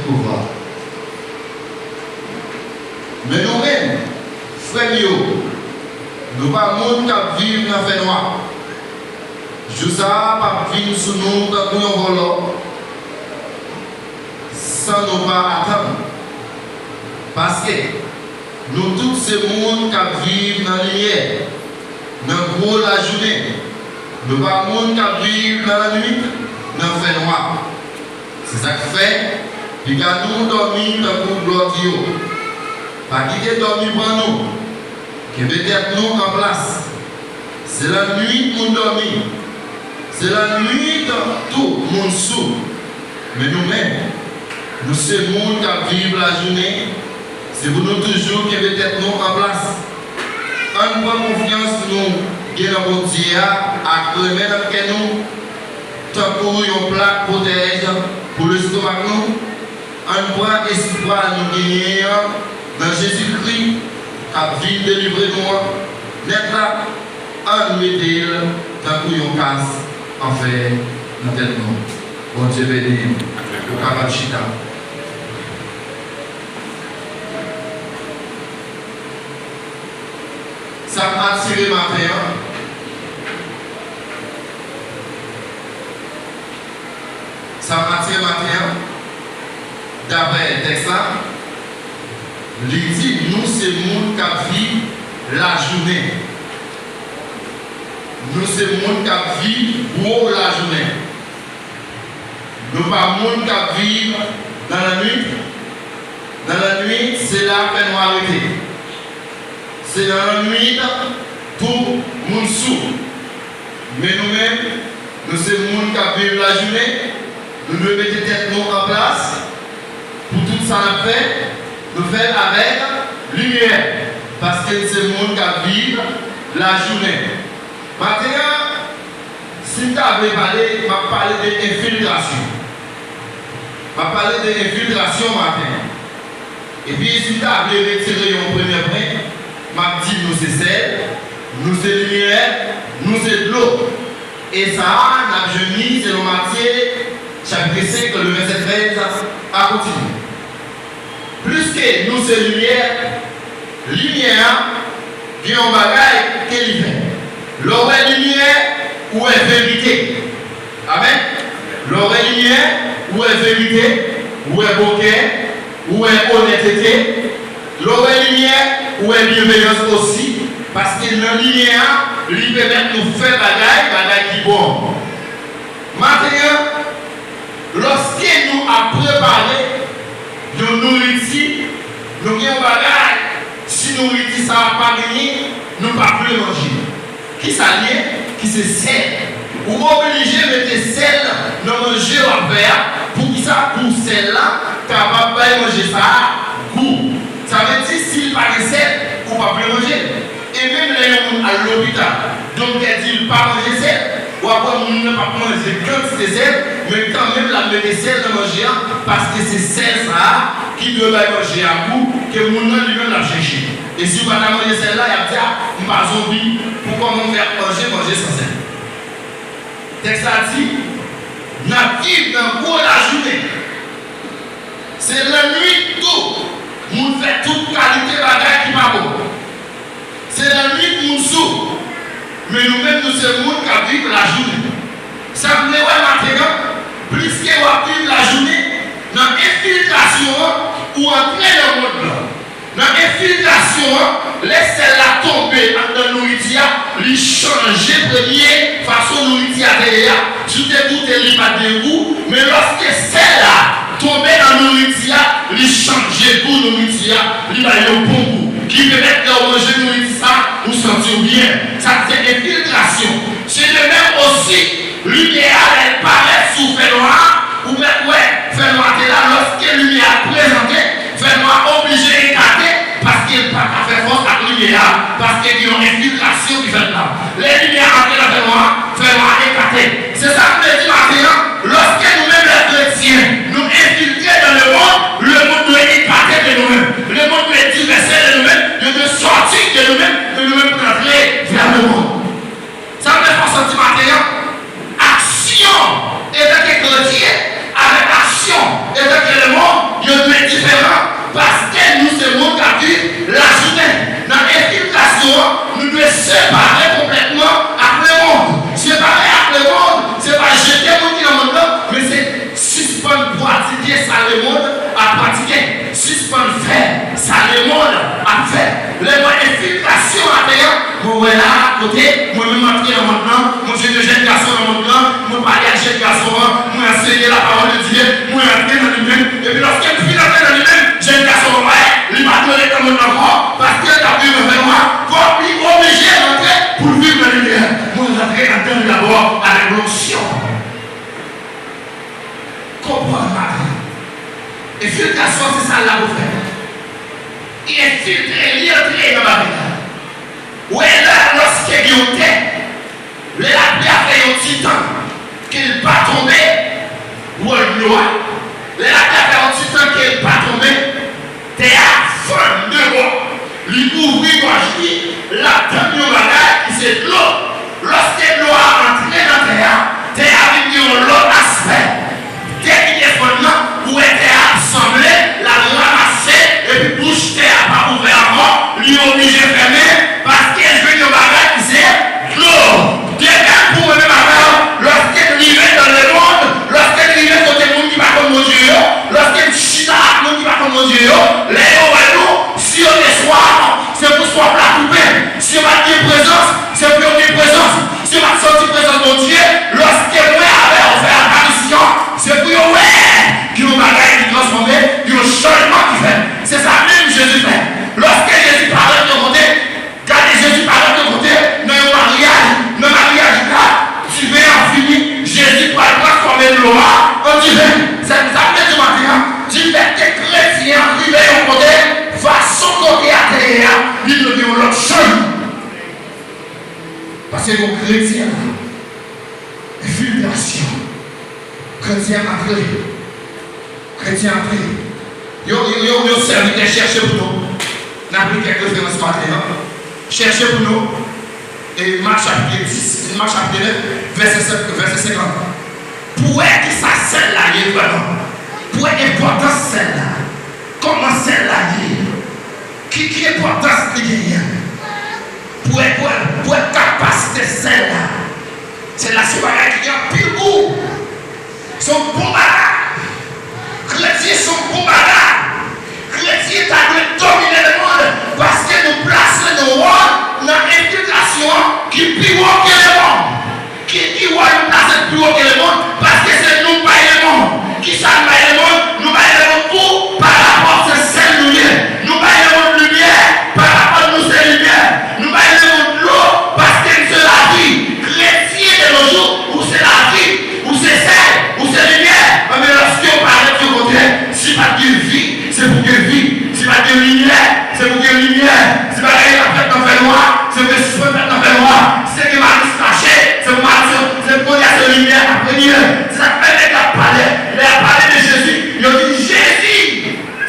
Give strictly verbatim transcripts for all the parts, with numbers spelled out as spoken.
Pouvwa. Men nou menm, frè m yo, nou pa moun k ap viv nan fènwa. Jou sa a p ap vin sou nou tankou yon vòlò, san nou pa atann. Paske nou tout se moun k ap viv nan limyè, nan gwo lajounen. Nou pa moun k ap viv nan lannwit, nan fènwa. Se sa k fè, piga nou dòmi tankou glòt yo. Pa kite dòmi pran nou. Kenbe tèt nou an plas. Se lannwit moun dòmi. Se lannwit tou moun sou. Men nou menm, nou se moun k ap viv lajounen. Se pou nou toujou kenbe tèt nou an plas. Ann pran konfyans nou gen nan Bondye a ak renmen nan kè nou, tankou yon plak pwotèj pou lestomak nou. Ann pran espwa nou genyen an nan Jezikri k ap vin delivre nou an nèt la, ann mete l tankou yon kas an fè nan tèt nou. Bondye beni w. Ou kapab chita. Sa m atire maten an, sa m atire maten an, daprè tèks la, li di nou se moun k ap viv lajounen. Nou se moun k ap viv gwo lajounen. Nou pa moun k ap viv nan lannwit. Nan lannwit, se la fènwa rete. Se nan lannwit tou moun sou. Men nou menm, nou se moun k ap viv lajounen. Nou dwe mete tèt nou an plas pou tout sa n ap fè, nou fè l avèk limyè, paske n se moun k ap viv lajounen. Maten an, si m ta vle pale, m ap pale de enfiltrasyon. M ap pale de enfiltrasyon maten an. Epi, si m ta vle retire yon premye pwen, m ap di nou se sèl, nou se limyè, nou se dlo. E sa a, n ap jwenn li selon Matye, chapit senk, le vèsè trèz a kontinye. Pliske nou se limyè, limyè a gen yon bagay ke li fè. Lè w wè limyè, ou wè verite. Amèn. Lè w wè limyè, ou wè verite, ou wè bon kè, ou wè onètete. Lè w wè limyè, ou wè byenveyans osi, paske nan limyè a, li pèmèt nou fè bagay, bagay ki bon. Maten an, lòske nou ap prepare yon nouriti, nou gen yon bagay, si nouriti sa a pa genyen, nou pa vle manje. Kisa l ye? Ki se sèl. Ou oblije mete sèl nan manje w ap fè a. Poukisa? Pou sèl la kapab bay manje sa a gou. Sa vle di, si l pa gen sèl, ou p ap vle manje l. E menm lè yon moun al lopital, doktè di l pa manje sèl, w ap wè moun nan p ap manje kantite sèl, men kanmenm l ap mete sèl nan manje a, paske se sèl sa a ki dwe bay manje a gou ke moun nan li menm l ap chèche. E si w pa ta manje sèl la, y ap di, a, m pa zonbi, pou kòman m fè ap manje, manje san sèl? Tèks la di, n ap viv nan gwo lajounen. Se lannwit tou, moun fè tout kalite bagay ki pa bon. Se lannwit moun sou. Men nou menm, nou se moun k ap viv lajounen. Sa m vle wè maten an, pliske w ap viv lajounen, nan enfiltrasyon an, ou antre nan mond lan. Nan enfiltrasyon an, lè sèl la tonbe anndan nouriti a, li chanje premye fason nouriti a te ye a. Si w te goute, li pa t gen gou, men lòske sèl la tonbe nan nouriti a, li chanje gou nouriti a, li ba l yon bon gou, ki pèmèt lè w manje nouriti sa, ou santi w byen. Sa se enfiltrasyon. Se de menm osi, limyè a, lè l parèt sou fènwa a, ou mèt wè fènwa te la. Lòske limyè a prezante, fènwa a oblije ekate, paske l pa ka fè fòs ak limyè a, paske gen yon enfiltrasyon ki fèt la. Lè limyè a antre nan fènwa a, fènwa a ekate. Se sa k vle di maten an, lòske nou menm lè kretyen, nou enfiltre dans le monde, le monde dwe ekate de nou menm. Le monde dwe divèse de nou menm, yo dwe sòti de nou menm, men nou menm pou n antre vers le monde. Sa m vle fè w santi maten an, aksyon antanke kretyen avèk aksyon antanke lemonn, Lemonn ap pratike. Sispann fè sa lemonn ap fè. Lè m wè enfiltrasyon atè a, mwen wè la kote mwen menm m antre nan mond lan, mwen jwenn yon jèn gason nan mond lan, mwen pale ak jèn gason an, mwen anseye lapawòl de Dye, mwen antre nan li menm. Epi lòske m fin antre nan li menm, jèn gason an wè, li pa dwe ret nan mond lan ankò, paske l t ap viv nan fènwa, fòk li oblije rantre pou l viv nan limyè. Mwen rantre anndan li dabò avèk lonksyon. Konprann maten. Enfiltrasyon se sa l la pou fè. Li enfiltre, li antre nan bagay la. Ou wè la, lòske gen yon tè, lè lapli a fè yon ti tan ke l pa tonbe, wòl dlo a, lè lapli a fè yon ti tan ke l pa tonbe, tè a fann de bò. Li ouvri gòj li, l ap tann yon bagay ki se dlo. Lòske dlo a antre nan tè a, tè a vin gen yon lòt aspè. Tè ki te fann nan, ou wè tè a ap sanble, l ap ranmase, epi bouch tè a pa ouvè ankò, li oblije fèmen, paske l jwenn yon bagay ki se dlo. De menm pou mwen menm avè w, lòske n rive nan lemonn, lòske n rive kote moun ki pa konn Bondye yo, lòske n chita ak moun ki pa konn Bondye yo, lè yo wè nou, si yo te swaf, se pou swaf la koupe. Si yo pa t gen prezans, se pou yo gen prezans. Si yo pa t santi prezans Bondye, lòske mwen avè w fè aparisyon, se pou yo wè gen yon bagay ki transfòme, gen yon chanjman ki fèt. Se sa menm Jezi fè. Lòske Jezi parèt yon kote, gade Jezi parèt yon kote nan yon maryaj, nan maryaj la, diven an fini, Jezi pral transfòme dlo a an diven. Se sa m te di w maten an, difèt ke kretyen an rive yon kote, fason kote a te ye a, li dwe gen yon lòt chanjman. Paske yon kretyen la, enfiltrasyon, kretyen antre, kretyen antre. Yon, yon, yon, yon sèvitè chèche pou nou. N ap li kèk referans maten an. Chèche pou nou. E Mak chapit dis, Mak chapit nèf, vèsè sèt, vèsè senkant. Pou wè kisa sèl la ye vrèman. Pou wè enpòtans sèl la. Kòman sèl la ye. Ki, ki enpòtans li genyen. Pou wè, pou wè, pou wè kapasite sèl la. Sèl la se yon bagay ki gen anpil gou. Se yon bon bagay. Kretyen se yon bon bagay. Kretyen ta dwe domine lemonn paske nou plase nan wòl, nan enfiltrasyon ki pi wo ke lemonn. Ki, ki wòl nou plase pi wo ke lemonn? Paske se nou k bay lemonn. Kisa n bay lemonn? Nou bay lemonn gou parapò se sèl nou ye. Nou bay lemonn limyè parapò nou se limyè. Nou bay lemonn dlo paske n se lavi. Kretyen de nos jours, ou se lavi, ou se sèl, ou se limyè. Enben, lòske w parèt yon kote, si pa t gen vi, se pou gen vi. Si pa t gen limyè, se pou gen limyè. Si bagay yo ap fèt nan fènwa, se pou yo sispann fèt nan fènwa. Si se gen malis kache, se pou malis yo, se pou kounye a se limyè k ap renye. Se sa k fè nèg yo ap pale. Lè y ap pale de Jezi, yo di, Jezi,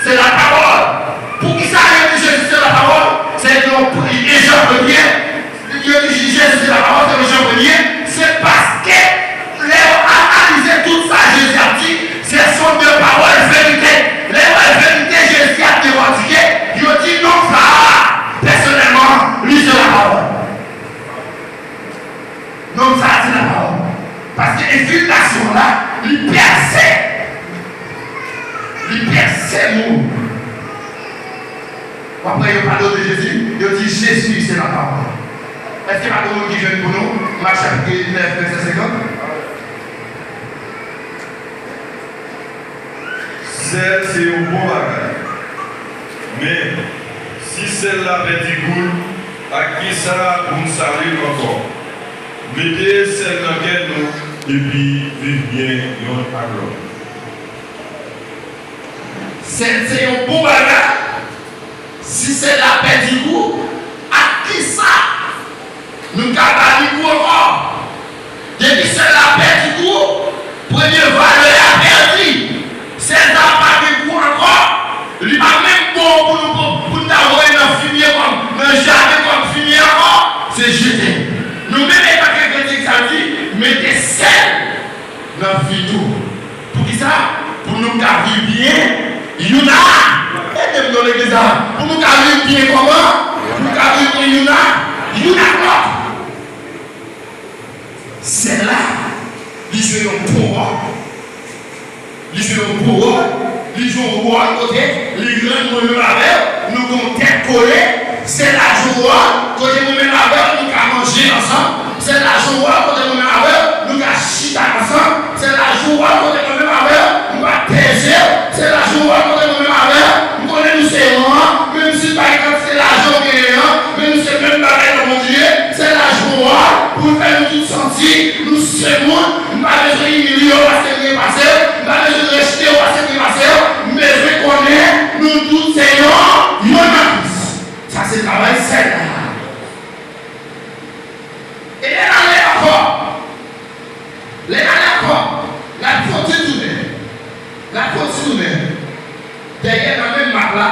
se lapawòl. Poukisa yo di Jezi se lapawòl? Se yon pri-, e Jan premye. Yo di Jezi se lapawòl, se Jan premye. Se paske lè yo analize tout sa Jezi ap di, se sont de parole vérité. Lè yo wè verite Jezi ap revandike, yo di nonm sa a, pèsonèlman, li se lapawòl. Nonm sa a di lapawòl. Paske enfiltrasyon an la, li pèse. Li pèse moun. Apre yo padone Jezi, yo di, Jezi se lapawòl. Èske pa gen moun ki jwenn pou nou? Mak chapit nèf, vèsè senkant. Sèl se yon bon bagay. Men, si sèl la pèdi gou l, ak kisa pou n sale l ankò? Mete sèl nan kè nou, epi viv byen youn ak lòt. Sèl se yon bon bagay. Si sèl la pèdi gou, ak kisa nou ka ba li gou ankò? Depi sèl la pèdi gou, premye valè a pèdi. Sèl sa a pa gen gou ankò. Li pa menm bon pou nou, pou, pou n ta voye nan fimye kòm, nan jaden kòm fimye ankò. Se jete. Nou menm, etanke kretyen, sa vle di, mete sèl nan vi nou. Poukisa? Pou nou ka viv byen youn a. Ede m non legliz la. Pou nou ka viv byen kòman? Pou nou ka viv byen youn a, youn ak lòt. Sèl la, li jwe yon bon wòl. Li jwe yon bon wòl. Li jwe yon wòl kote li rann mwen menm avè w, nou gen yon tèt kole. Se la jwe yon wòl kote mwen menm avè w, nou ka manje ansanm. Se la jwe yon wòl kote mwen menm avè w, nou ka chita ansanm. Se la jwe yon wòl kote mwen menm avè w, m pa peze w. Se la jwe yon wòl kote mwen menm avè w, m konnen nou se yon an, menm si m pa gen kantite lajan w genyen an, men nou se menm bagay nan Bondye. Se la jwe yon wòl pou l fè nou tout santi nou se moun. M pa bezwen imilye w paske m byen pase w. M pa bezwen rejte w paske m byen pase w. M bezwen konnen nou tout se yon, yonn nan Kris. Sa se travay sèl la. E lè n ale ankò, lè n ale ankò, n ap fè yon ti tounen. N ap fè yon ti tounen. Dèyè nan menm mak la,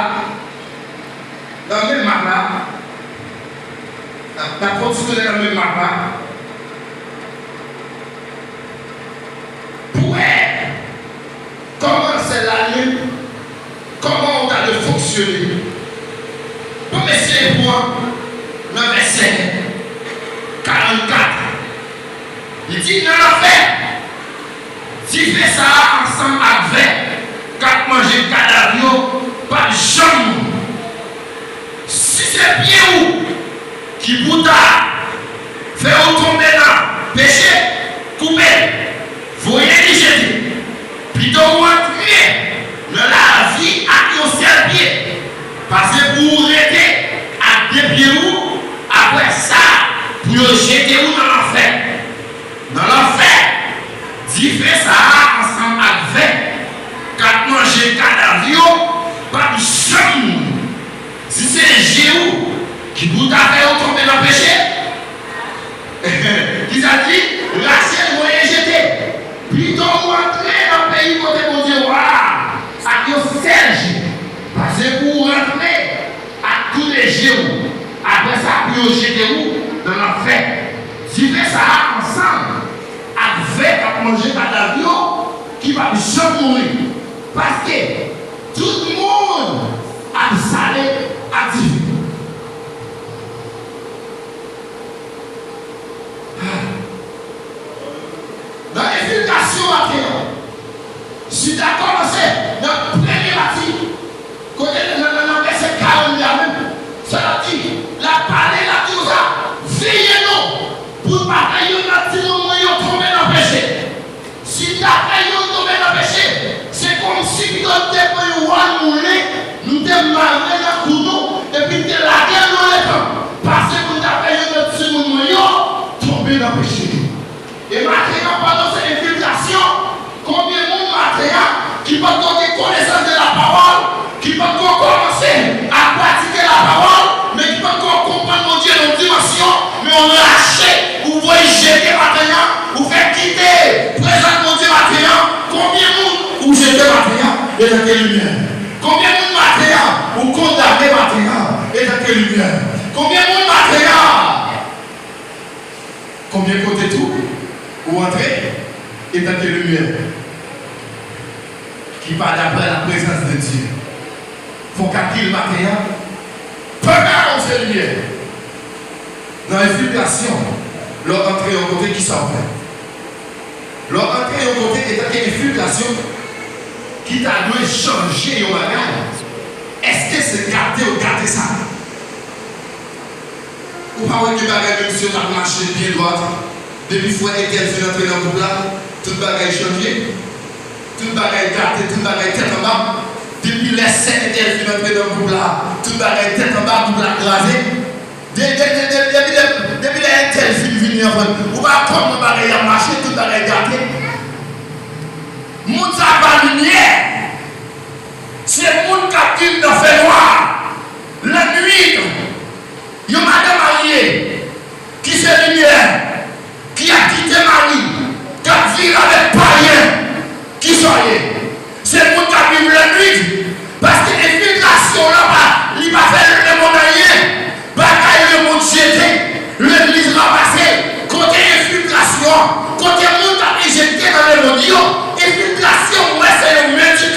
nan menm mak la, n ap, n ap fè yon ti tounen nan menm mak la. Pou wè kòman sèl la li menm, kòman w ta dwe fonksyone. Bon, mesye, pou an, nan vèsè karannkat, li di, nan lanfè, dife sa a ansanm ak vè k ap manje kadav yo p ap janm mouri. Si se pye ou ki pou ta fè ou tonbe nan peche, koupe l, voye li jete. Pito ou antre nan lavi ak yon sèl pye, pase pou ou rete ak de pye ou, apre sa, pou yo jete ou nan lanfè. Nan lanfè, dife sa a ansanm ak vè k ap manje kadav yo p ap janm mouri. Si se je ou ki pou ta fè ou tonbe nan peche, kisa l di? Rache l, voye l jete. Pito ou antre nan peyi kote Bondye wa a ak yon sèl je, pase pou ou rantre ak tout de je ou. Apre sa, pou yo jete ou nan lanfè. Dife sa a ansanm ak vè k ap manje kadav yo ki p ap janm mouri. Paske tout moun ap sale ak dife. Nan enfiltrasyon maten an, si ta kòmanse nan premye pati, kote nan, nan, nan vèsè karannde a menm, sa l ap di, l ap pale, l ap di konsa, veye nou pou n pa fè youn nan timoun mwen yo tonbe nan peche. Si n ta fè youn tonbe nan peche, se kòmsi pito n te pran yon wòl moulen, nou te mare nan kou nou, epi n te lage l nan letan, pase pou n ta fè youn nan timoun mwen yo tonbe nan peche. E maten an, pandan se enfiltrasyon, konbyen moun maten an ki poko gen konesans de la pawòl, ki poko kòmanse a pratike lapawòl, men ki poko konprann Bondye nan yon dimansyon, men ou rache, ou voye jete maten an, ou fè kite prezans Bondye maten an? Konbyen moun ou jete maten an etanke limyè? Konbyen moun maten an ou kondane maten an etanke limyè? Konbyen moun maten an Konbyen kote tou ou antre etanke limyè ki pa daprè laprezans de Dye? Fè w kalkil maten an. Pandan ou se limyè, nan enfiltrasyon, lè w antre yon kote, kisa w fè? Lè w antre yon kote etanke enfiltrasyon ki ta dwe chanje yon bagay, èske se gate ou gate sa? Ou pa wè gen bagay menm si yo t ap mache byen dwat, depi frè entèl fin antre nan gwoup la, tout bagay chanje, tout bagay gate, tout bagay tèt anba. Depi lè sè entèl fin antre nan gwoup la, tout bagay tèt anba, gwoup la kraze. De, de, de, de, depi lè, depi lè entèl fin vini anvan, ou pa kòman bagay ap mache, tout bagay gate. Moun sa pa limyè. Se moun k ap viv nan fènwa, lannwit. Yon madanm marye ki se limyè, ki ap kite mari, k ap viv avèk payen, kisa w ye? Se moun k ap viv lannwit, paske enfiltrasyon w lan pa, li pa fè lemonn anyen. Bagay lemonn jete, legliz ranmase. Kote enfiltrasyon? Kote moun k ap enjekte nan lemonn yo? Enfiltrasyon, mwen, se yon medi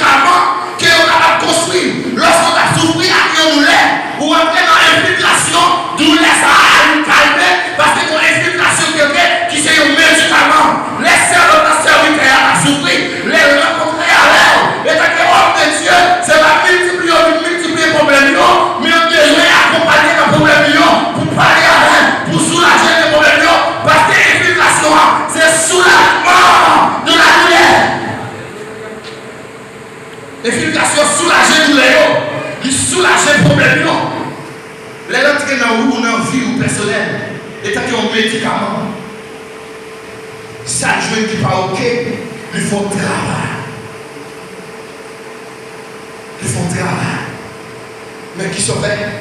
Enfiltrasyon soulaje doulè yo, li soulaje pwoblèm yo. Lè l antre nan ou, nan vi ou pèsonèl, e tanke yon medikaman, sa l jwenn ki pa oke, li fè w travay. Li fè w travay. Men kisa w fè?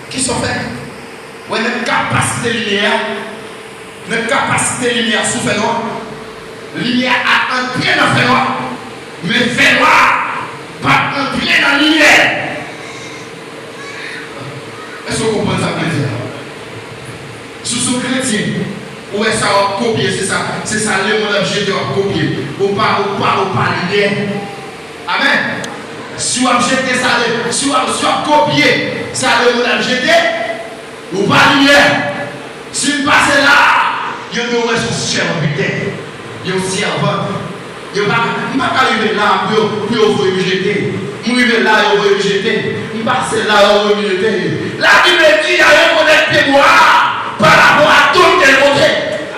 Kisa w fè? Wè, nan kapasite limyè a, nan kapasite limyè a sou fènwa, limyè a antre nan fènwa, men fènwa a pa antre nan limyè. Èske w konprann sa m vle di a? Si w se yon kretyen, ou wè sa w ap kopye, se sa, se sa lemonn ap jete w ap kopye. Ou pa, ou pa, ou pa limyè. Amèn. Si w ap jete sa, le- si w ap, si w ap kopye sa lemonn ap jete, ou pa limyè. Si m pase la, yo dwe wè se yon sèvitè, yon sèvant. Yo pa, m pa ka rive la pou yo, pou yo voye m jete. M rive la, yo voye m jete. M pase la, yo voye m jete. Labib di, y a rekonèt pyebwa a pa rapò a don ke l pote.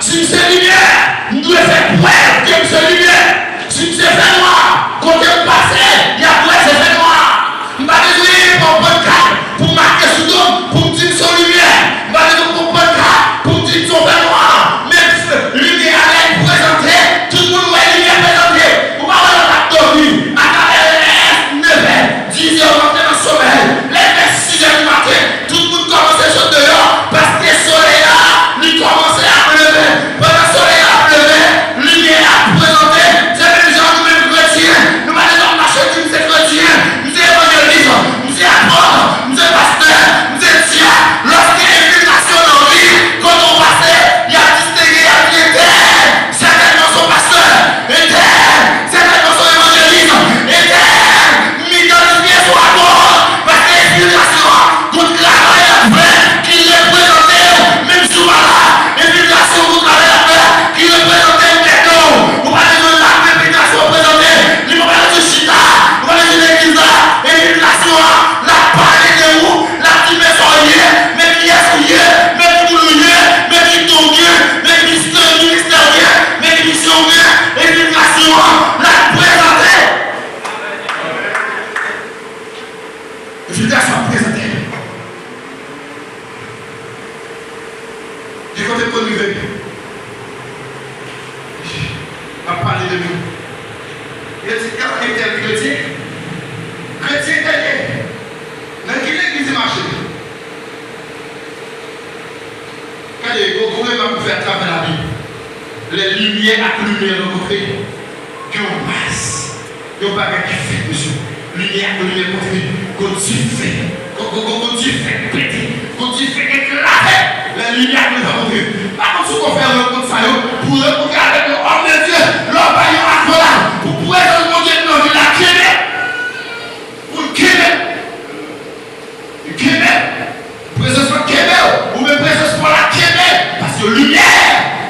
Si m se limyè, m dwe fè prèv ke m se limyè. Si m se fènwa, kote m pase, y ap wè se fènwa. M pa bezwen pran yon pannkat pou m make sou do m, pou m di m se yon limyè. M pa bezwen pran yon pannkat pou m di m se yon fènwa. Men limyè a lè l prezante, tout moun wè limyè prezante. Ou pa wè lòt ap dòmi atravè lè s nevè, dizè w antre nan somèy. Lè l fè sizè di maten, tout moun kòmanse sot deyò, paske solèy la, li kòmanse ap leve. Pandan solèy la ap leve, limyè a ap prezante. Se menm jan nou menm kretyen, nou pa bezwen ap mache di m se kretyen, m se evanjelis, m se apòt, m se pastè, m se dyak. Lòske enfiltrasyon nan vi, kote w pase, y ap distenge, y ap di entèl, sètènman se yon pastè, entèl, sètènman se yon evanjelis, entèl, mitan limyè sou apòt, paske enfiltrasyon an, gon travay l ap fè ki reprezante w, menm si w pa la. Enfiltrasyon gon travay l ap fè ki reprezante w tèt ou. Ou pa bezwen la pou enfiltrasyon an prezante. Li pa bezwen chita. Ou pa bezwen legliz la. Enfiltrasyon an, l ap pale de ou. L ap di men sa w ye, men kiyès ou ye, men ki moun ou ye, men ki don w gen, men ki ministè, ministè w gen, men ki misyon w gen. Enfiltrasyon an, l ap prezante. Enfiltrasyon ap prezante. Gen kote m konn rive. M ap pale de nou. Yo di, "Gade entèl kretyen." Kretyen entèl ye. Nan ki legliz li mache? Gade, gwo, gwo, gwo, m ap fè atravè Labib. Lè limyè ak limyè rankontre, gen yon mas. Yon bagay ki fèt, mesye. Limyè ak limyè kontre. Gon dife. Gon, gon, gon, gon dife pete. Gon dife eklate. Lè limyè ak limyè kontre. Pa konn si w konn fè rankont sa yo, pou w rankontre avèk yon òm de Dye. Lè w bay yon akòlad, pou prezans Bondye nan vi la kenbe. Pou l kenbe. Kenbe. Prezans lan kenbe w. Ou menm prezans pa w la kenbe. Paske limyè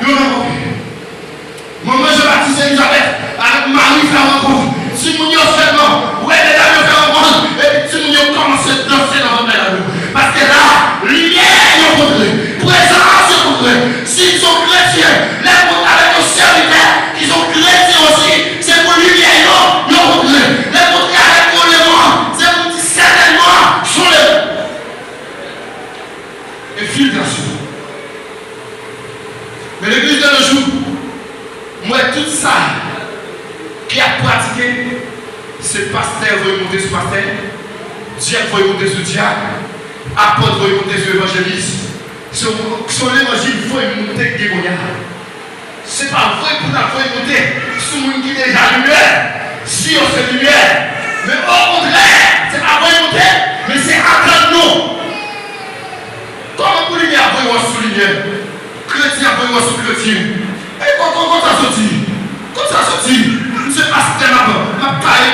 yo rankontre. Manman Jan Batis Elizabèt avèk Mari fè rankont. Timoun yo sèlman wè medam yo fè rankont. Epi timoun yo kòmanse danse nan vant medam yo. Paske la, limyè yo kontre. Prezans yo kontre. Si n se yon kretyen, lè n kontre avèk yon sèvitè ki se yon kretyen osi, se pou limyè yo, yo kontre. Lè n kontre avèk yon lemonn, se pou n di sètènman, se yon lemonn. Enfiltrasyon. Men legliz de nos jours, m wè tout sa ki ap pratike, se pastè voye monte sou pastè, dyak voye monte sou dyak, apòt voye monte sou evanjelis. Se yon, se yon levanjil voye monte k gen kounye a. Se pa voye pou n ap voye monte sou moun ki deja limyè, si yo se limyè. Men okontrè, se pa voye monte, men se atann nou. Kòman pou limyè ap voye w sou limyè? Kretyen ap voye w sou kretyen. E kò, kò, kòman sa soti? Kòman sa soti? M se pastè, m ap, m ap taye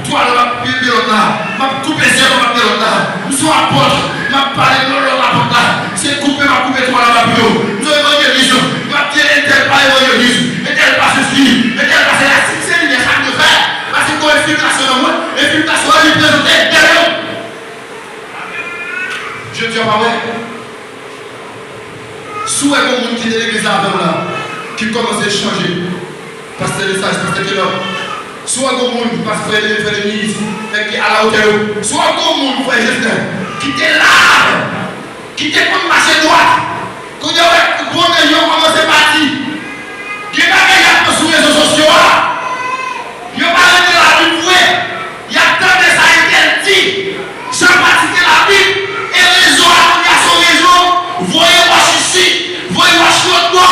twal, m ap pye lòt la. M ap koupe zèb, m ap pye lòt la. M se yon apòt, m ap pale de lòt apòt la. Se koupe, m ap koupe twal la, m ap yo. M se yon evanjelis, m ap di entèl pa evanjelis, entèl pa sesi, entèl pa sela. Si m se limyè, sa m dwe fè? Paske gon enfiltrasyon nan mwen, enfiltrasyon an li prezante dèyè m. Je di a pa wè. Si w wè gon moun ki te legliz la avè w la, ki kòmanse chanje, pastè Lesaj, pastè Kelòg, Si w wè gon moun, pastè Frederic, Frederic, nèg ki alawotè yo, si w wè gon moun, frè Justin, ki te la, ki te konn mache dwat, kounye a w wè bon nèg yo kòmanse pati. Gen bagay y ap fè sou rezo sosyo a. Yo pa rete Labib vre. Y ap tande sa entèl di. Jan pratike Labib, e rezo a kounye a se yon rezo voye wòch isit, voye wòch lòt bò,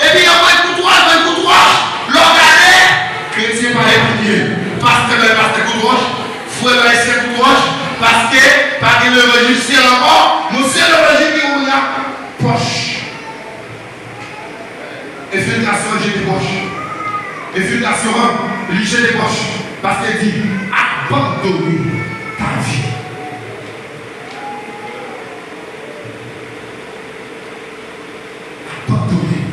epi yo voye kout wòch, voye kout wòch. Lè w gade, kretyen pa eparnye. Pastè bay pastè kout wòch, frè bay frè kout wòch, paske pa gen levanjil syèl ankò, nou se levanjil ki ouvri ak pòch. Enfiltrasyon an jete pòch. Enfiltrasyon an, li jete pòch. Paske di, abandone ta vie. Abandone.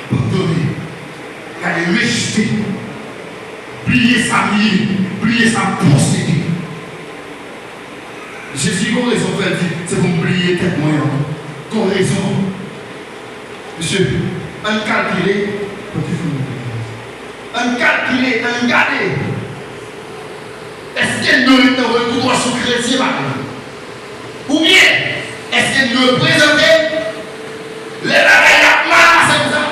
Abandone. Gade, rejte. Bliye sa m ye. Bliye sa m posede. Jezi gon rezon fè l di, se pou m bliye tèt mwen an. Gon rezon. Mesye, ann kalkile, kote fò nou ann kalkile, ann gade. Èske nou ret nan voye kout wòch sou kretyen pa nou? Oubyen, èske nou reprezante lè bagay ap mal pase konsa?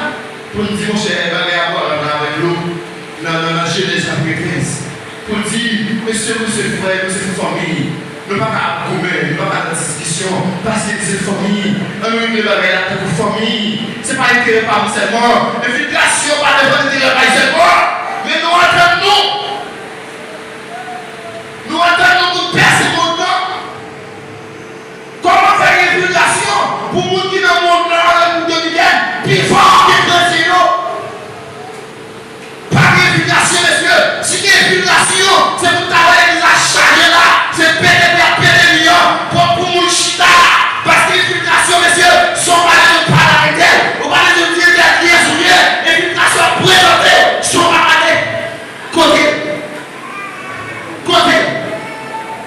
Pou n di, monchè, bagay ap pral avèk nou. Nan, nan, nan Jenèz chapit trèz, pou l di, mesye, nou se frè, nou se fanmi. Nou pa ka ap goumen, nou pa ka nan diskisyon, paske nou se fanmi. Ann regle bagay la tankou fanmi. Se pa enterè pa m sèlman. Enfiltrasyon pa defann enterè pa l sèlman. Men nou antann nou. Nou antann nou pou n pèse mond lan. Kòman fè gen enfiltrasyon pou moun ki nan mond lan, Repiblik Dominikèn, pi fò ke kretyen yo? Pa gen enfiltrasyon, mesye. Si gen enfiltrasyon, se pou ta wè legliz la chaje la. Se pete tè, pete mi an, pwòp pou moun chita. Paske enfiltrasyon, mesye, se yon bagay nou pa ta rete. Ou pa bezwen di entèl ki yès ou ye. Enfiltrasyon ap prezante, se yon bagay. Kote? Kote?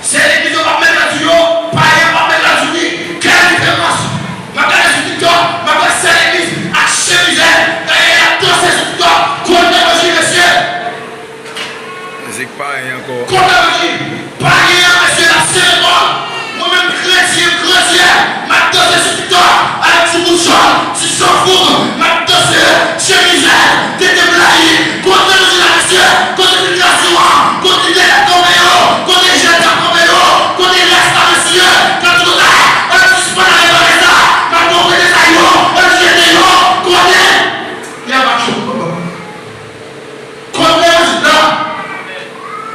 Se legliz yo p ap met lòd sou yo, payen p ap met lòd sou li. Kèl diferans? M ap gade sou TikTok, m ap wè sè legliz ak chemizè, dayè y ap danse sou TikTok. Kote levanjil, mesye? Mizik payen ankò. Kote levanjil? Payen an, mesye, l ap sere kò l. Mwen menm kretyen, m kretyen, m ap danse sou TikTok avèk ti bouchon, ti sanfouk, m ap danse, chemizè, tete blayi. Kote levanjil la, mesye? Kote enfiltrasyon an? Kote lidè k ap kanpe yo? Kote jèn k ap kanpe yo? Kote rès la, mesye? K ap di konsa, ann sispann avèk bagay sa, m ap konprann sa yo, ann jete yo, kote? Y ap ak yo. Kote levanjil la?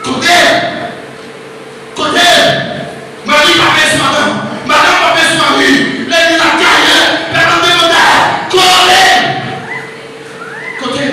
Kote? Kote? Mari pa peye sou madanm. Madanm pa peye sou mari. Legliz la gaye. Pèp la demande. Kote? Kote?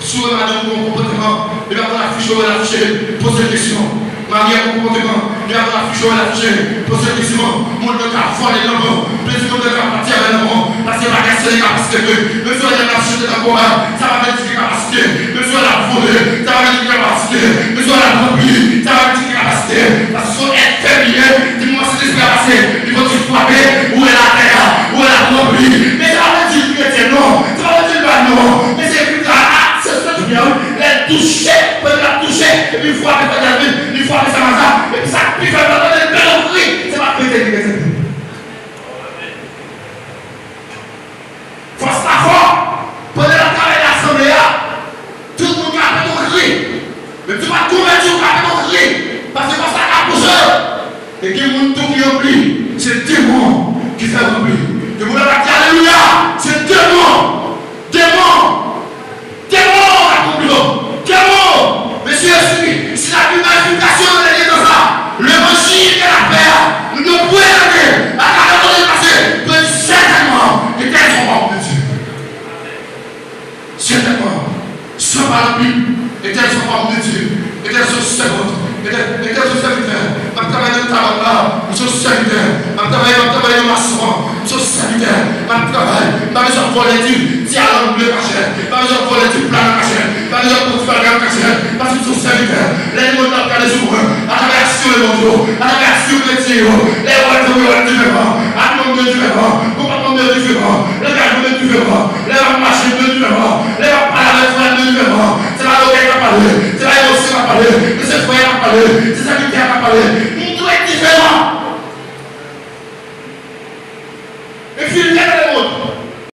Si w wè madanm gon konpòteman, li pa konn afiche w, l afiche, poze l kesyon. Mari a gon konpòteman, li pa konn afiche w, l afiche, poze l kesyon. Moun nan ka vòlè lanmò, plezi moun nan ka pati avè lanmò, paske bagay serye ka pase ke. Menm si w wè nèg la ap chante nan koral, sa pa vle di li kapasite. Menm si w wè l ap vole, sa pa vle di li kapasite. Menm si w wè l ap ranpli, sa pa vle di li kapasite. Paske se yon èt fèb li ye, di moman Sentespri a pase, li fò ti frape, ou wè l atè a, ou wè l ap ranpli. Men sa pa vle di li kretyen non, sa pa vle di li pa non. Men se Bib la, se Sentespri a wi, lè l touche, pandan l ap touche, epi l frape fè l vin, li frape sa maza, epi sa k pi fèb la, tande l pete yon kri, se pa kretyen li kretyen. Fòs la fò. Pandan l ap travay nan asanble a, tout moun ka pete yon kri. Menm si w pa t konvèti, ou ka pete yon kri. Paske fòs la ka pouse w. E gen moun tou ki ranpli. Se demon ki fè ranpli. Gen moun la ka di, alelouya! Se demon! Demon! Demon ap ranpli w. Demon! Mesye, si, si Labib nan enfiltrasyon nan dènye tan sa, levanjil de lapè a, nou dwe prezante atravè kote l pase, pou l di sètènman, Etènèl se yon òm de Dye. Sètènman, san pa Labib, Etènèl se yon òm de Dye, Etènèl se yon sèvant, Etèl, Etèl se yon sèvitè. M ap travay nan tabann la, m se yon sèvitè. M ap travay, m ap travay nan mason an, m se yon sèvitè. M ap travay, m pa bezwen ap vòlè di, di alanm ble kachèt. M pa bezwen ap vòlè di pla nan kachèt. M pa bezwen ap pran ti bagay an kachèt. Paske m se yon sèvitè. Lè lemonn ap gade sou mwen, atravè aksyon lemonn yo, atravè aksyon kretyen yo, lè yo wè tankou yo wè m diferan, ak manm yo diferan, konpòtman m yo diferan, langaj mwen diferan, lè m ap mache m diferan, lè m ap pale avèk frè m diferan, se pa bagay k ap pale, se la yo se la pale, se frè la pale, se sèvitè la pale.